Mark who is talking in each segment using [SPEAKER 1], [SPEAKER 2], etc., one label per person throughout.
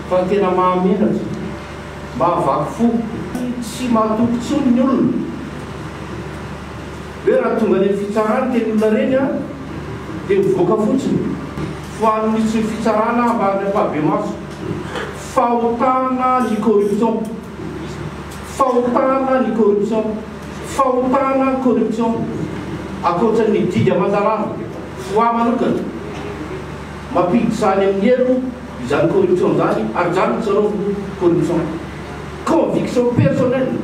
[SPEAKER 1] Fa ny tena mahamenatra, mahavaky fo. Tsy mahatoky intsony ny olona. Hoe raha tonga any amin'ny fitsarana ireny olona ireny an, dia mivoaka fotsiny. Foano mihitsy ny fitsarana ambany ampahibemaso. Fahotana ny corruption. Fahotana ny corruption. Fahotana ny corruption. Ankoatra ny didy aman-dalàna, foi manokana, mampiditra any amin'ny helo izany corruption izany ary izany no tsaroviko corruption. Conviction personnelle.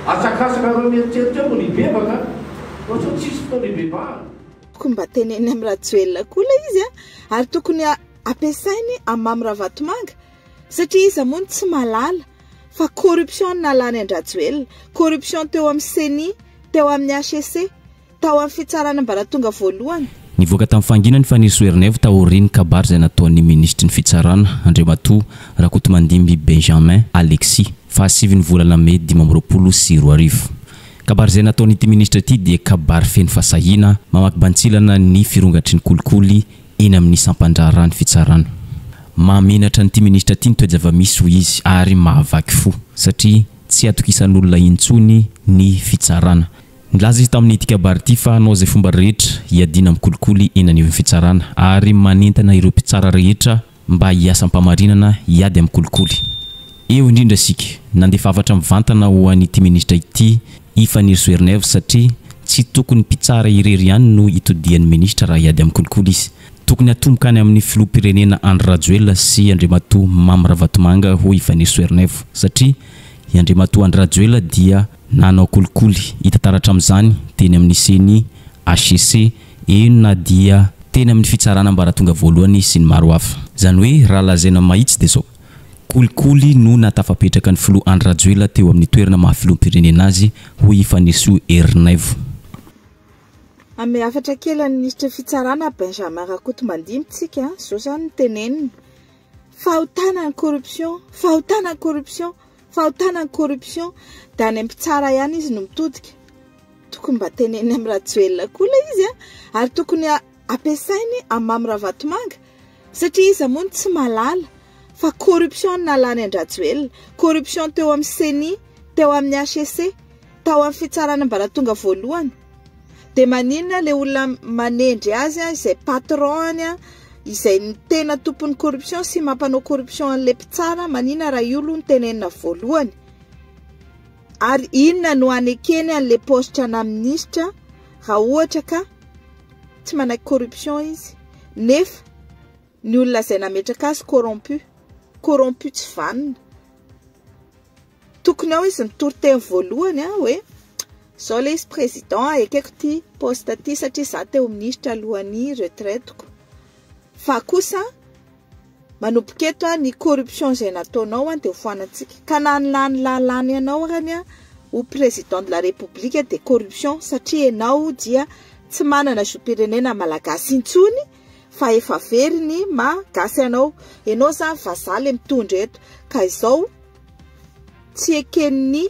[SPEAKER 1] Asakasaka ireo mieritreritra eo mbola hibebaka fa sao tsisy fotoana hibebahana.
[SPEAKER 2] Tokony mba teneniny amin'i Rajoelina koa ilay izy a! Ary tokony ampiasainy amin'i Mamy Ravatomanga satria iza moa no tsy mahalala fa corruption no nahalany an-dRajoelina, corruption teo amin'ny ceni, teo amin'ny HCC, tao amin'ny fitsarana ambaratonga voalohany.
[SPEAKER 3] Nivoaka tamin'ny fahanginany Fanirisoa Ernaivo taorian'ny kabary izay nataon'ny minisitry ny Fitsarana, Andriamatoa Rakotomandimby Benjamin Alexis, fahasivin'ny volana mey 2025. Kabary izay nataon'ity minisitra ity dia kabary feno fahasahiana, mamaky bantsilana ny firongatry ny kolikoly eny amin'ny sampan-draharahan'ny fitsarana. Mahamenatra an'ity minisitra ity ny toe-java-misy hoy izy ary mahavaky fo satria tsy atokisan'olona intsony ny fitsarana. Nilaza izy tamin'ity kabary ity fa hanao izay fomba rehetra hiadiana amin'ny kolikoly eny anivon'ny fitsarana ary manentana ireo mpitsara rehetra mba hiasa am-pamarinana hiady amin'ny kolikoly. Eo indrindra isika, nandefa hafatra mivantana ho an'ity minisitra ity i Fanirisoa Ernaivo satria tsy tokony mpitsara irery ihany no itodian'ny minisitra raha hiady amin'ny kolikoly izy. Tokony hatomboka any amin'ny filoham-pirenena Andry Rajoelina sy Andriamatoa Mamy Ravatomanga hoy i Fanirisoa Ernaivo satria i Andriamatoa Andry Rajoelina dia nanao kolikoly hita taratra amin'izany teny amin'ny ceni, HCC, eny na dia teny amin'ny fitsarana ambaratonga voalohany sy ny maro hafa. Izany hoe raha lazaina mahitsy dia izao, kolikoly no nahatafapetraka ny filoha Andry Rajoelina teo amin'ny toerana maha filoham-pirenena azy, hoy i Fanirisoa Ernaivo.
[SPEAKER 2] Hanome hafatra kely an'ny minisitry ny fitsarana Benjamin Rakotomandimby tsika, izao izany no teneniny, fahotana ny corruption, fahotana ny corruption, Fahotana ny corruption, dia any amin'ny mpitsara ihany izy no mitodika. Tokony mba teneniny amin'i Rajoelina koa ilay izy a! Ary tokony ampiasainy amin'i Mamy Ravatomanga satria iza moa no tsy mahalala fa corruption no nahalany an-dRajoelina, corruption teo amin'ny ceni, teo amin'ny HCC, tao amin'ny fitsarana ambaratonga voalohany. Dia maninona ilay olona manendry azy izay patron-ny izay ny tena tompon'ny corruption sy mampanao corruption an'ilay mpitsara, maninona raha io aloha no tenenina voalohany? Ary inona no anekeny an'ilay poste ana minisitra raha ohatra ka tsy manaiky corruption izy nefa ny olona izay nametraka azy corrompu, corrompu tsy vanona. Tokony ao izy mitory teny voalohany a hoe zao le izy président a ekeko ty poste ty satria za te ho ministre alohan'ny retraite-ko fa kosa manomboka eto a ny corruption izay nataonao a dia ho foanantsika ka na ny lany lalany anao arany a ho président de la république dia corruption satria ianao dia tsy manana zom-pirenena malagasy intsony fa efa very ny maha gasy anao ianao zany vazaha le mitondra eto ka izao tsy eken'ny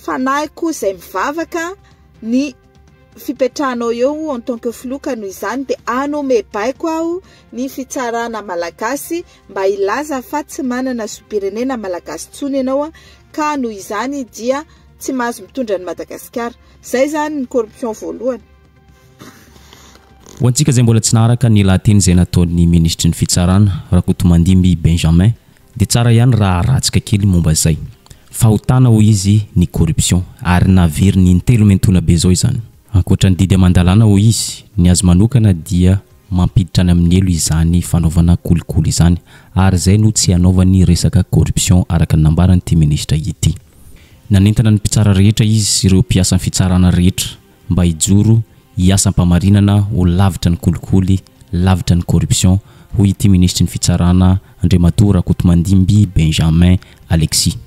[SPEAKER 2] fanahiko izay mivavaka ny fipetrahanao eo en tant que filoha ka noho izany dia hanome baiko aho ny fitsarana malagasy mba hilaza fa tsy manana zom-pirenena malagasy intsony ianao ka noho izany dia tsy mahazo mitondra an'i Madagasikara. Izay izany ny corruption voalohany.
[SPEAKER 3] Ho antsika izay mbola tsy naharaka ny lahateny izay nataon'ny minisitry ny fitsarana, Rakotomandimby Benjamin, Dia tsara ihany raha arahantsika kely momba izay. Fahotana hoy izy ny corruption ary naveriny intelo miantoana be izao izany. Ankoatra ny didy aman-dalàna hoy izy, ny azy manokana dia mampiditra any amin'ny helo izany fanaovana kolikoly izany ary izay no tsy hanaovany resaka corruption araka ny nambaran'ity minisitra ity. Nanentana ny mpitsara rehetra izy sy ireo mpiasan'ny fitsarana rehetra mba hijoro hiasa am-pamarinana ho lavitra ny kolikoly, lavitra ny corruption, hoy ity minisitry ny fitsarana Andriamatoa Rakotomandimby Benjamin Alexis.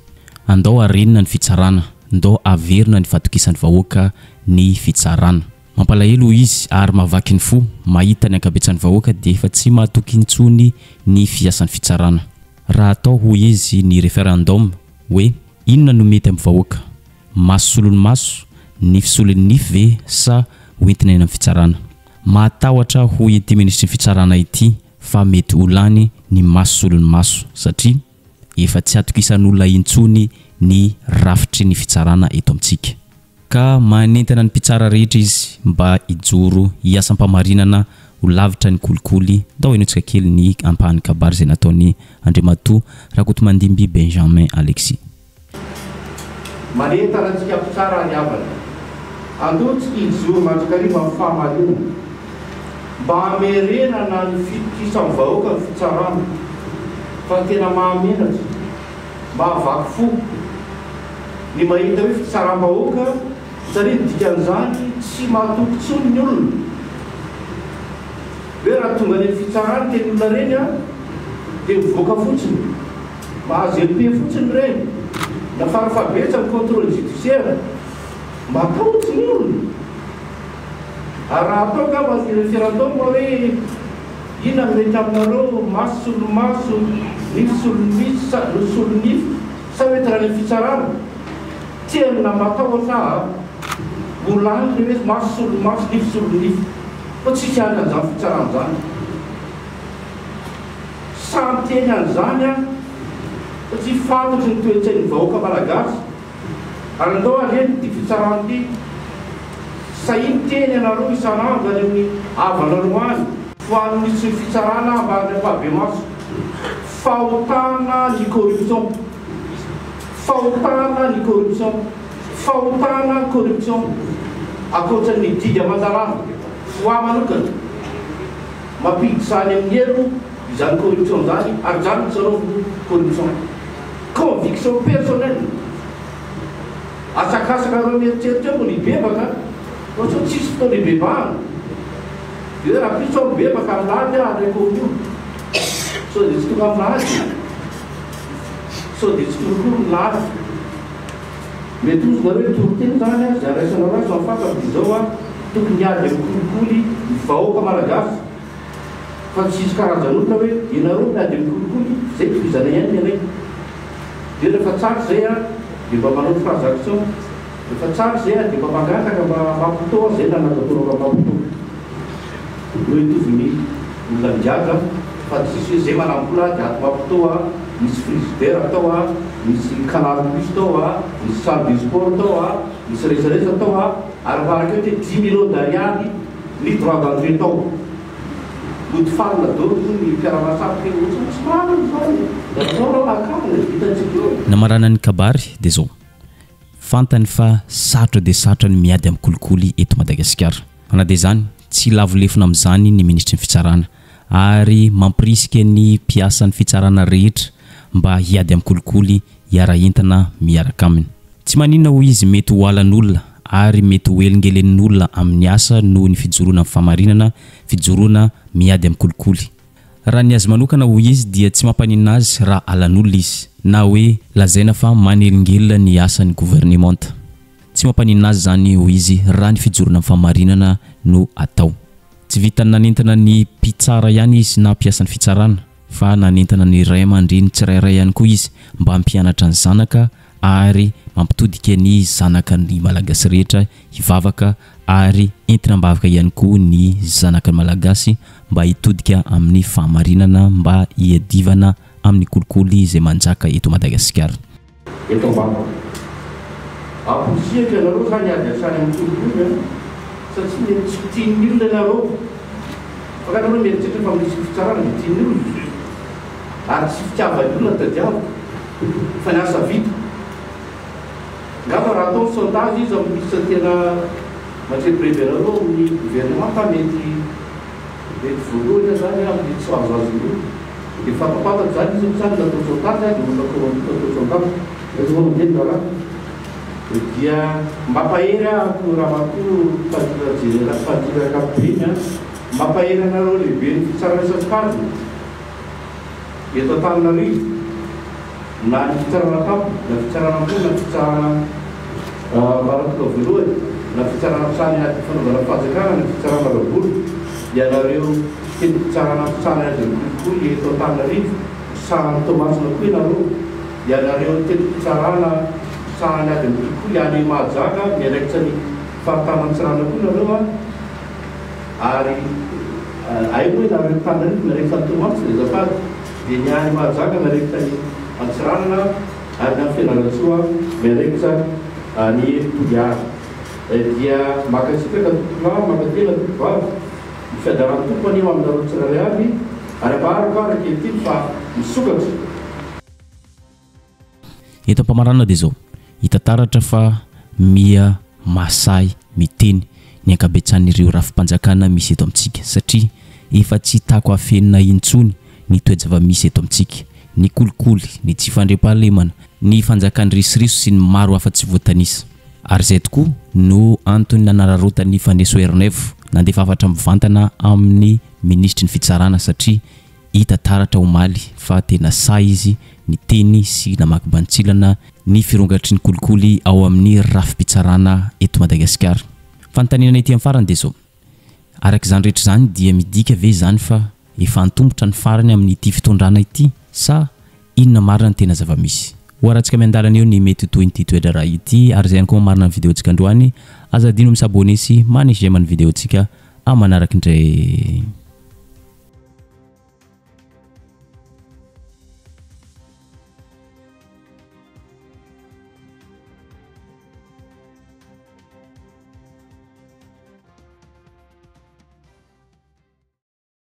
[SPEAKER 3] Andao harenina ny fitsarana, ndao haverina ny fahatokisan'ny vahoaka ny fitsarana. Mampalahelo hoy izy ary mahavaky ny fo mahita ny ankabetsan'ny vahoaka dia efa tsy mahatoky intsony ny fiasan'ny fitsarana. Raha atao hoy izy ny referendum hoe inona no mety amin'ny vahoaka? Maso solon'ny maso, nify solon'ny nify ve sa ho entina eny amin'ny fitsarana? Mahatahotra hoy ity minisitry ny fitsarana ity fa mety ho lany ny. ny maso solon'ny maso satria efa tsy atokisan'olona intsony ny rafitry ny fitsarana eto amintsika. Ka manentana ny mpitsara rehetra izy mba hijoro hiasa am-pamarinana ho lavitra ny kolikoly. Ndao henointsika kely ny ampahan'ny kabary izay nataon'i Andriamatoa Rakotomandimby Benjamin Alexis.
[SPEAKER 1] Manentana antsika mpitsara ry havana, andao tsika hijoro mandrakariva amin'ny fahamarinana, mba hamerenana ny fitokisan'ny vahoaka ny fitsarana, fa tena mahamenatra, mahavaky fo, ny mahita hoe fitsaram-bahoaka, satria ny dikan'izany tsy mahatoky intsony ny olona, hoe raha tonga any amin'ny fitsarana ireny olona ireny an, dia mivoaka fotsiny. Mahazo LP fotsiny ireny, na farafahabetsany contrôle judiciaire. Matahotra ny olona. Ary raha atao angamba ny référendum hoe inona no mety aminareo, maso solon'ny maso, nify solon'ny nify, sa solon'ny nify, sa ho entina any amin'ny fitsarana? Tena matahotra aho a! Ho lany ilay hoe maso solon'ny maso, nify solon'ny nify. Fa tsisy any an'izany fitsarana izany. Samy miteny an'izany aho satria fantatro ny toe-tsain'ny vahoaka malagasy ary andao hareno ity fitsarana ity. Sahia miteny ianareo isan'andro any amin'ny havanareo any. Foano mihitsy ny fitsarana ambany ampahibemaso. Fahotana ny corruption. Fahotana ny corruption. Fahotana corruption. Ankoatra ny didy aman-dalàna, ho ahy manokana. Mampiditra any amin'ny helo izany corruption izany ary izany no tsaroviko corruption. Conviction personnelle. Asakasakareo mieritreritra eo mbola hibebaka fa sao tsisy fotoana hibebahana. Dia hoe rahampitso aho mibebaka amin'ny lahady aho handraiko amin'io. Sao dia tsy tonga amin'ny lahady e. Sao dia tsy tonga koa ny lahady. Mety hozy nareo hoe toriteny izany a, izay andraisanareo azy fa ny fantako dia izao a, tokony hiady amin'ny kolikoly ny vahoaka malagasy fa tsy hisy karazan'olona hoe ianareo miady amin'ny kolikoly, izay tohizana ihany ny anay. Dia rehefa tsara izay a, dia mba manao transaction, rehefa tsara izay a, dia mba mangataka mba Maputo a, izay nanagatoraka Maputo. No hitovy ny olona migadra fa tsisy hoe zay manambola dia ato Maputo a, misy frigidaire tao a, misy canal plus tao a, misy salle de sport tao a, misy resaretra tao a, ary ambarako eto hoe dix millions d'ariary ny droit d'entrée tao. Mody fanina daholo moa ny mpiara-miasa amiko hoe ohatran'ny tsy marina izany e, natao raha hakarina e, vitantsika eo.
[SPEAKER 3] Namarana ny kabary dia izao. Fantany fa sarotra dia sarotra ny miady amin'ny kolikoly eto Madagasikara. Fa na dia izany, tsy lavo lefona amin'izany ny minisitry ny fitsarana ary mampirisika ny mpiasan'ny fitsarana rehetra mba hiady amin'ny kolikoly hiara-hientana miaraka aminy. Tsy maninona hoy izy mety ho halan'olona ary mety ho helingelenin'olona amin'ny asa noho ny fijoroana amin'ny fahamarinana, fijoroana miady amin'ny kolikoly. Raha ny azy manokana hoy izy dia tsy mampaninona azy raha halan'olona izy na hoe lazaina fa manelingelina ny asan'ny governemanta. Tsy mampaninona azy izany hoy izy raha ny fijoroana amin'ny fahamarinana no atao. Tsy vitan'ny nanentana ny mpitsara ihany izy na mpiasan'ny fitsarana fa nanentana ny ray aman-dreny tsirairay ihany koa izy mba hampianatra ny zanaka ary mampitodika ny zanaka ny Malagasy rehetra hivavaka ary entina am-bavaka ihany koa ny zanaka ny Malagasy mba hitodika amin'ny fahamarinana mba hiadivana amin'ny kolikoly izay manjaka eto Madagasikara.
[SPEAKER 1] Eto am-bavaka. Amporisihako ianareo izany hiady hatrany amin'ny kolikoly an! Satria mety tsy ho tian'ny olona ianareo. Fa nga nareo mieritreritra fa misy fitsarana dia tian'ny olona? Ary tsy fitiavan'ny olona no tadiaviko fa ny asa vita. Angamba raha atao ny sondage iza no minisitra tena mandrebireby anareo amin'ny gouvernement ka mety mety voalohany aho zany amin'ny tsy azoazon'ny olona. Dia fantapantatra izany izy moa zany natao sondage dia olona corrompu natao sondage. Aiza moa no miteny raharaha? Dia mampahery aho ko ramatoa mpandrindra jeneraly mpandrindra ankapobeny an, mampahery anareo lehiben'ny fitsarana isan-tsokajiny. Eto Antananarivo, na ny fitsarana tampony, na fitsarana ambony, na fitsarana ambaratonga voalohany, na fitsarana mpitsara ny ady fanaovana fanjakana, na fitsarana ara-bola, ianareo teny fitsarana mpitsara ny ady amin'ny kolikoly eto Antananarivo, mpitsara any Toamasina koa ianareo, ianareo teny fitsarana mpitsara ny ady amin'ny kolikoly any Mahajanga, miandraikitra ny faritany Antsiranana koa ianareo an. Ary hay moa ianareo Antananarivo miandraikitra an'i Toamasina, azafady. Dia ny any Mahajanga miandraikitra ny Antsiranana ary ny any Fianarantsoa miandraikitra ny Toliara. Dia mankasitraka tompokolahy, mankatelina tompokovavy, ny fiadaran'ny Tompo anie ho aminareo tsirairay avy ary ambaharako ary ankehitriny fa misokatra.
[SPEAKER 3] Eto am-pamaranana dia izao, hita taratra fa miha mahasahy miteny ny ankabetsahan'ireo rafi-panjakana misy eto amintsika satria efa tsy tako afenina intsony ny toe-java-misy eto amintsika, ny kolikoly, ny tsy fandriampahalemana, ny fanjakan'ny risoriso sy ny maro hafa tsy voatanisa. Ary izay tokoa no antony nanararaotan'ny Faneso Ernaivo nandefa hafatra mivantana amin'ny minisitry ny fitsarana satria Hita taratra omaly fa tena sahy izy niteny sy namaky bantsilana ny firongatry ny kolikoly ao amin'ny rafi-pitsarana eto Madagasikara. Fanontaniana ety amin'ny farany dia izao, araka izany rehetra izany dia midika ve izany fa efa antomotra ny farany amin'ity fitondrana ity sa inona marina ny tena zava-misy? Ho arahantsika miandalana eo ny mety ho tohin'ity toe-draharaha ity ary izay ihany koa mamarana ny video-ntsika androany. Aza adino mi-s'abonner sy manisy j'aime ny video-ntsika amin'ny manaraka indray.